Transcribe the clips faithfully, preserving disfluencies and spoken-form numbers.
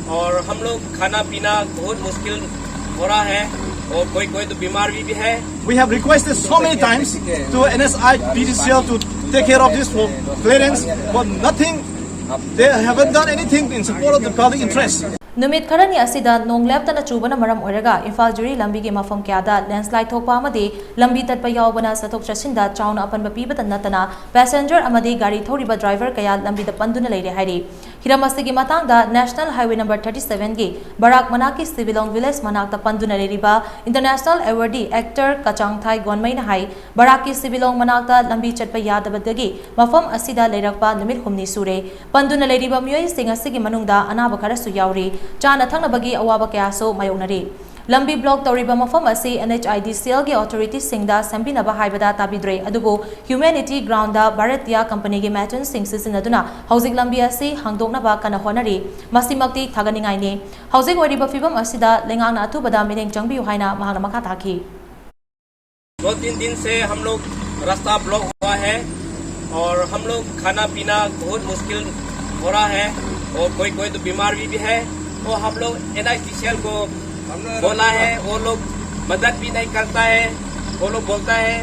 और हम लोग खाना पीना बहुत मुश्किल हो रहा है, और कोई कोई तो बीमार भी, भी है। We have requested so many times to N H I D C L to take care of this for clearance, but nothing. They haven't done anything in support of the public interest. ꯅꯨꯃꯤꯠ ꯈꯔꯅꯤ ꯑꯁꯤꯗ ꯅꯣꯡ ꯂꯦꯞꯇꯅ ꯆꯨꯕꯅ ꯃꯔꯝ ꯑꯣꯏꯔꯒ ꯏꯝꯐꯥꯜ ꯖꯤꯔꯤ ꯂꯝꯕꯤꯒꯤ ꯃꯐꯝ ꯀꯌꯥꯗ ꯂꯦꯟꯁꯂꯥꯏꯗ ꯊꯣꯛꯄ ꯑꯃꯗꯤ ꯂꯝꯕꯤ ꯇꯠꯄ ꯌꯥꯎꯕꯅ ꯆꯠꯊꯣꯛ ꯆꯠꯁꯤꯟꯗ ꯆꯥꯎꯅ ꯑꯄꯟꯕ ꯄꯤꯕꯇ ꯅꯠꯇꯅ ꯄꯦꯁꯦꯟꯖꯔ ꯑꯃꯗꯤ ꯒꯥꯔꯤ ꯊꯧꯔꯤꯕ ꯗ꯭ꯔꯥꯏꯚꯔ ꯀꯌꯥ ꯂꯝꯕꯤꯗ ꯄꯟꯗꯨꯅ ꯂꯩꯔꯦ ꯍꯥꯏꯔꯤ꯫ ꯍꯤꯔꯝ ꯑꯁꯤꯒꯤ ꯃꯇꯥꯡꯗ National Highway number thirty seven ꯒꯤ ꯕꯔꯥꯛ ꯃꯅꯥꯛꯀꯤ ꯁꯤꯕꯤꯂꯣꯡ village ꯃꯅꯥꯛꯇ ꯄꯟꯗꯨꯅ ꯂꯩꯔꯤꯕ international awardee actor ꯀꯆꯥꯡꯊꯥꯏ ꯒꯣꯟꯃꯩꯅ ꯍꯥꯏ, ꯕꯔꯥꯛꯀꯤ ꯁꯤꯕꯤꯂꯣꯡ ꯃꯅꯥꯛꯇ ꯂꯝꯕꯤ ꯆꯠꯄ ꯌꯥꯗꯕꯗꯒꯤ ꯃꯐꯝ ꯑꯁꯤꯗ ꯂꯩꯔꯛꯄ ꯅꯨꯃꯤꯠ ꯍꯨꯝꯅꯤ ꯁꯨꯔꯦ꯫ ꯄꯟꯗꯨꯅ ꯂꯩꯔꯤꯕ ꯃꯤꯑꯣꯏꯁꯤꯡ ꯑꯁꯤꯒꯤ ꯃꯅꯨꯡꯗ ꯑꯅꯥꯕ ꯈꯔꯁꯨ ꯌꯥꯎꯔꯤ꯫ ꯆꯥꯅ ꯊꯛꯅꯕꯒꯤ ꯑꯋꯥꯕ ꯀꯌꯥꯁꯨ ꯃꯥꯌꯣꯛꯅꯔꯤ꯫ ꯂꯝꯕꯤ ꯕ꯭ꯂꯣꯛ ꯇꯧꯔꯤꯕ ꯃꯐꯝ ꯑꯁꯤ N H I D C L ꯒꯤ ꯑꯣꯊꯣꯔꯤꯇꯤꯁꯤꯡꯗ ꯁꯦꯝꯕꯤꯅꯕ ꯍꯥꯏꯕꯗ ꯇꯥꯕꯤꯗ꯭ꯔꯦ, ꯑꯗꯨꯕꯨ ꯍ꯭ꯌꯨꯃꯦꯅꯤꯇꯤ ꯒ꯭ꯔꯥꯎꯟꯗ ꯚꯥꯔꯠꯇꯤꯌꯥ ꯀꯝꯄꯅꯤꯒꯤ ꯃꯦꯆꯤꯟꯁꯤꯡ ꯁꯤꯖꯤꯟꯅꯗꯨꯅ ꯍꯧꯖꯤꯛ ꯂꯝꯕꯤ ꯑꯁꯤ ꯍꯥꯡꯗꯣꯛꯅꯕ ꯀꯟꯅ ꯍꯣꯠꯅꯔꯤ꯫ ꯃꯁꯤꯃꯛꯇꯤ ꯊꯥꯒꯠꯅꯤꯡꯉꯥꯏꯅꯤ꯫ ꯍꯧꯖꯤꯛ ꯑꯣꯏꯔꯤꯕ ꯐꯤꯕꯝ ꯑꯁꯤꯗ ꯂꯩꯉꯥꯛꯅ ꯑꯊꯨꯕꯗ ꯃꯤꯠꯌꯦꯡ ꯆꯪꯕꯤꯌꯨ ꯍꯥꯏꯅ ꯃꯍꯥꯛꯅ ꯃꯈꯥ ꯇꯥꯈꯤ꯫ दो तीन दिन से हम लोग रास्ता ब्लॉक हुआ है, और हम लोग खाना पीना बहुत मुश्किल हो रहा है, और कोई कोई तो बीमार भी, भी है। तो हम लोग एनआईसीसीएल को बोला है, वो लोग मदद भी नहीं करता है। वो लोग बोलता है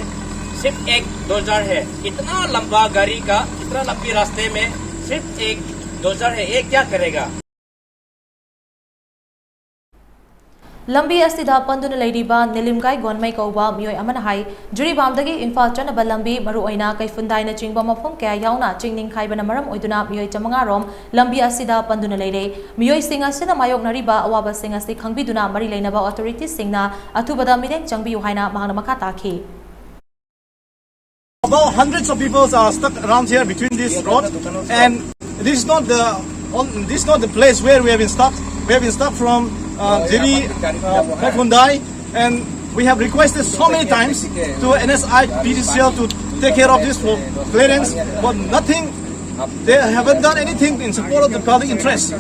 सिर्फ एक डोजर है। इतना लंबा गाड़ी का, इतना लंबी रास्ते में सिर्फ एक डोजर है, ये क्या करेगा? ꯂꯝꯕꯤ ꯑꯁꯤꯗ ꯄꯟꯗꯨꯅ ꯂꯩꯔꯤꯕ ꯅꯤꯂꯤꯝꯒꯥꯏ ꯒꯣꯟꯃꯩ ꯀꯧꯕ ꯃꯤꯑꯣꯏ ꯑꯃꯅ ꯍꯥꯏ, ꯖꯤꯔꯤꯕꯥꯝꯗꯒꯤ ꯏꯝꯐꯥꯜ ꯆꯠꯅꯕ ꯂꯝꯕꯤ, ꯃꯔꯨꯑꯣꯏꯅ ꯀꯩꯐꯨꯟꯗꯥꯏꯅꯆꯤꯡꯕ ꯃꯐꯝ ꯀꯌꯥ ꯌꯥꯎꯅ ꯆꯤꯡ ꯅꯤꯡꯈꯥꯏꯕꯅ ꯃꯔꯝ ꯑꯣꯏꯗꯨꯅ ꯃꯤꯑꯣꯏ ꯆꯥꯃꯉꯥ ꯔꯣꯝ ꯂꯝꯕꯤ ꯑꯁꯤꯗ ꯄꯟꯗꯨꯅ ꯂꯩꯔꯦ꯫ ꯃꯤꯑꯣꯏꯁꯤꯡ ꯑꯁꯤꯅ ꯃꯥꯌꯣꯛꯅꯔꯤꯕ ꯑꯋꯥꯕꯁꯤꯡ ꯑꯁꯤ ꯈꯪꯕꯤꯗꯨꯅ ꯃꯔꯤ ꯂꯩꯅꯕ ꯑꯣꯊꯣꯔꯤꯇꯤꯁꯤꯡꯅ ꯑꯊꯨꯕꯗ ꯃꯤꯠꯌꯦꯡ ꯆꯪꯕꯤꯌꯨ ꯍꯥꯏꯅ ꯃꯍꯥꯛꯅ ꯃꯈꯥ ꯇꯥꯈꯤ꯫ About hundreds of people are stuck around here between this road, and this is not the on- this is not the place where we have been stuck. We have been stuck from uh, Jiri, uh, Kaikundai, and we have requested so many times to N H I D C L to take care of this for clearance, but nothing. They haven't done anything in support of the public interest.